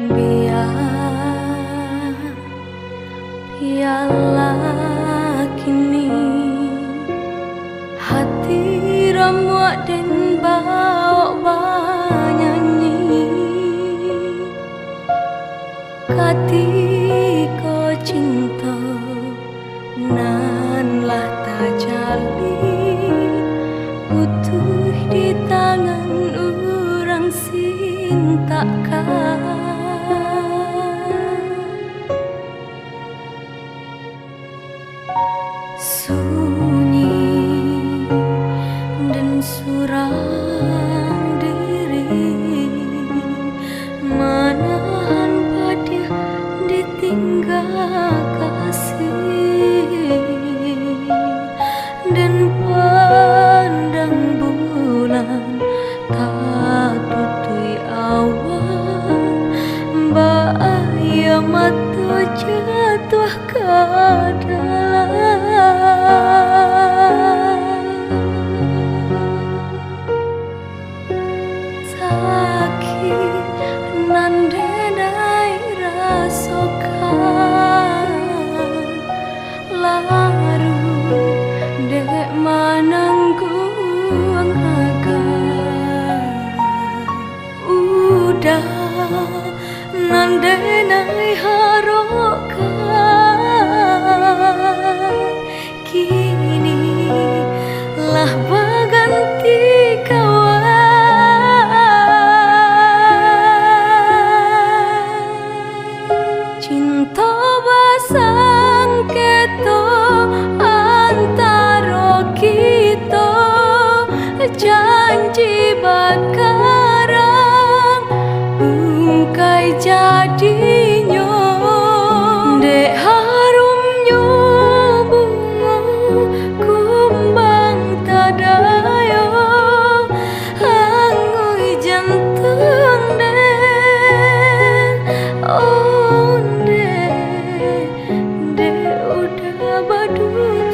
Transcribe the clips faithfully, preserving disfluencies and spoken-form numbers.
Bia, bialah kini hati ramuak den baok banyanyi. Katiko cinto nan lah tajalin, utuih di tangan urang sintakkan. Sunyi dan surang diri, manahan padiah ditingga kasih. Dan pandang bulan tatutuik awan, bak aia mato jatuah ka dalam. Sakik nan denai rasokan, laruih dek manangguang raga. Udah nan denai harokkan, kini lah baganti kawan. Cinto basangketo antaro kito, janji bakarang ungkai jadinyo. Dek harumnyo bungo kumbang tadayo, anguih jantuang den, ondeh dek udah baduto.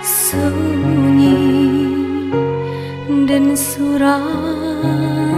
Sunyi dan surang